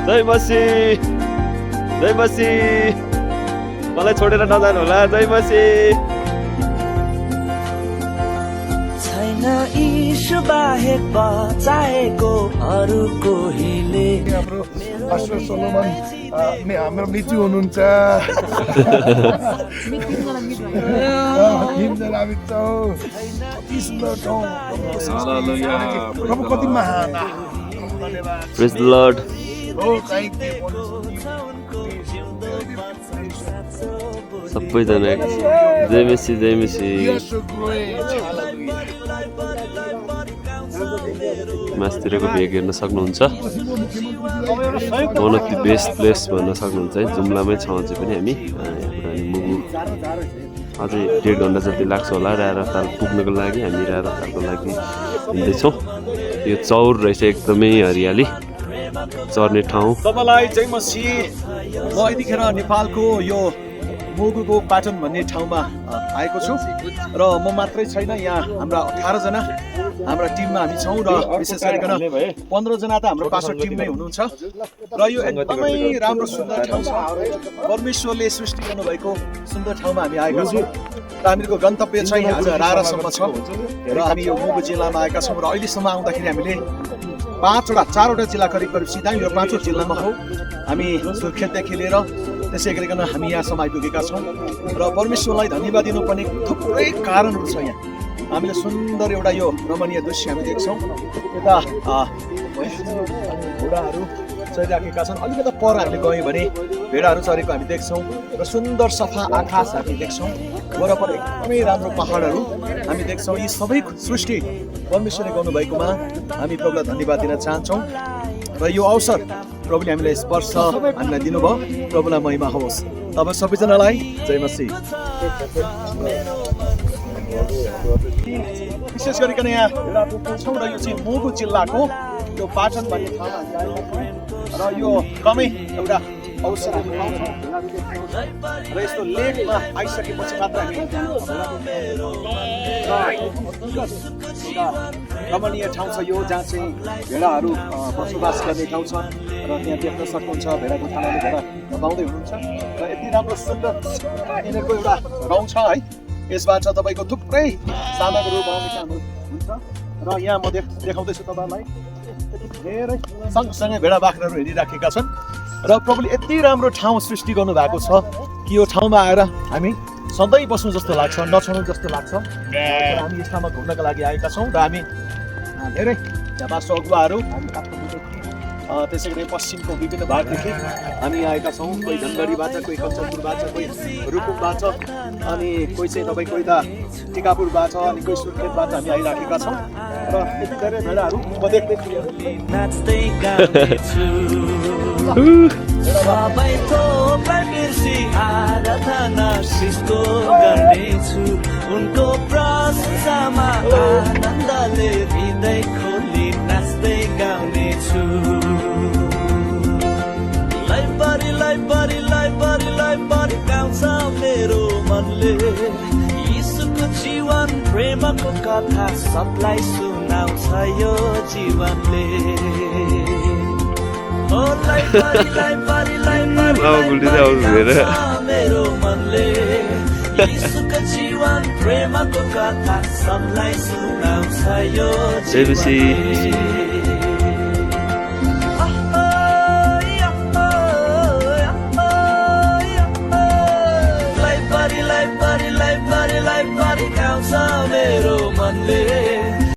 जय मसी मलाई छोडेर नजानु होला जय मसी छैन ईशु बाहेक बचाएको अरू कोहीले हाम्रो पास्टर सोलोमन हाम्रो मिचु हुनुहुन्छ तिनजना मित्र कति सुन्दर ठाउँ प्रभु कति महान प्रेज द लर्ड सबैजना जय मेसी मासतिरको भेग हेर्न सक्नुहुन्छ one of the best place भन्न सक्नुहुन्छ है जुम्लामै छौँ अझै पनि हामी मुगु अझै 1.5 घन्टा जति लाग्छ होला राराताल पुग्नको लागि हामी रारातालको लागि हिँड्दैछौँ यो चौर रहेछ एकदमै हरियाली चर्ने ठाउँ तपाईलाई जय मसी म यतिखेर नेपालको यो मुगुको पाटन भन्ने ठाउँमा आएको छु र म मात्रै छैन यहाँ हाम्रा 18 जना हाम्रा टिममा हामी छौँ र विशेष गरिकन 15 जना त हाम्रो पास्टर टिममै हुनुहुन्छ र यो एकदमै राम्रो सुन्दर ठाउँ छ परमेश्वरले सृष्टि गर्नुभएको सुन्दर ठाउँमा हामी आएका छौँ र हामीको गन्तव्य चाहिँ आज रारासम्म छ र हामी यो मुगु जिल्लामा आएका छौँ र अहिलेसम्म आउँदाखेरि हामीले 4वटा जिल्ला करिब सिधा यो 5औं जिल्लामा हौ हामी सुर्खेतदेखि लिएर त्यसै गरिकन हामी यहाँसम्म आइपुगेका छौँ र परमेश्वरलाई धन्यवाद दिनुपर्ने थुप्रै कारणहरू छ यहाँ हामीले सुन्दर एउटा यो रमणीय दृश्य हामी देख्छौँ यता घोडाहरू चलिराखेका छन् अलिकति पर हामीले गयौँ भने भेडाहरू चरेको हामी देख्छौँ र सुन्दर सफा आकाश हामी देख्छौँ वरपर एकदमै राम्रो पहाडहरू हामी देख्छौँ यी सबै सृष्टि परमेश्वरले गर्नुभएकोमा हामी प्रभुलाई धन्यवाद दिन चाहन्छौँ र यो अवसर प्रभुले हामीलाई स्पर्श हामीलाई दिनुभयो प्रभुलाई महिमा होस् तपाईँ सबैजनालाई जय मसी विशेष गरिकन यहाँ छौँ र यो चाहिँ मुगु जिल्लाको यो पाटन भन्ने ठाउँमा र यो कमै एउटा अवसर हामी पाउँछौँ र यस्तो लेकमा आइसकेपछि मात्र हामी रमणीय ठाउँ छ यो जहाँ चाहिँ भेडाहरू बसोबास गर्ने ठाउँ छ र त्यहाँ देख्न सक्नुहुन्छ भेडाको थानाले भेडा दबाउँदै हुनुहुन्छ र यति राम्रो सुन्दर यिनीहरूको एउटा रौँ छ है यसबाट तपाईँको थुप्रै सामग्रीहरू बनाउने काम हुन्छ र यहाँ म देखाउँदैछु तपाईँलाई धेरै सँगसँगै भेडा बाख्राहरू हेरिराखेका छन् र प्रभुले यति राम्रो ठाउँ सृष्टि गर्नु भएको छ कि यो ठाउँमा आएर हामी सधैँ बस्नु जस्तो लाग्छ नछोड्नु जस्तो लाग्छ हामी यस ठाउँमा घुम्नका लागि आएका छौँ र हामी धेरै यहाँ बासो अगुवाहरू त्यसै गरी पश्चिमको विभिन्न भागदेखि हामी आएका छौँ कोही धनगढीबाट कोही कञ्चनपुरबाट कोही रुकुमबाट अनि कोही चाहिँ तपाईँको यता टिकापुरबाट अनि कोही सुर्खेतबाट हामी आइराखेका छौँ र यति धेरै भेडाहरू म देख्दैछु सबै थोकलाई बिर्सी आराधना सिस्तो गर्नेछु उनको प्रशंसामा आनन्दले हृदय खोली नाच्दै गाउनेछु लाई परि गाउँछ मेरो मनले यीशुको जीवन प्रेमको कथा सबलाई सुनाउँछ यो जीवनले मेरो मनले यीशुको जीवन प्रेमको कथा सबलाई सुनाउँछ यो जीवनले मेरो मनले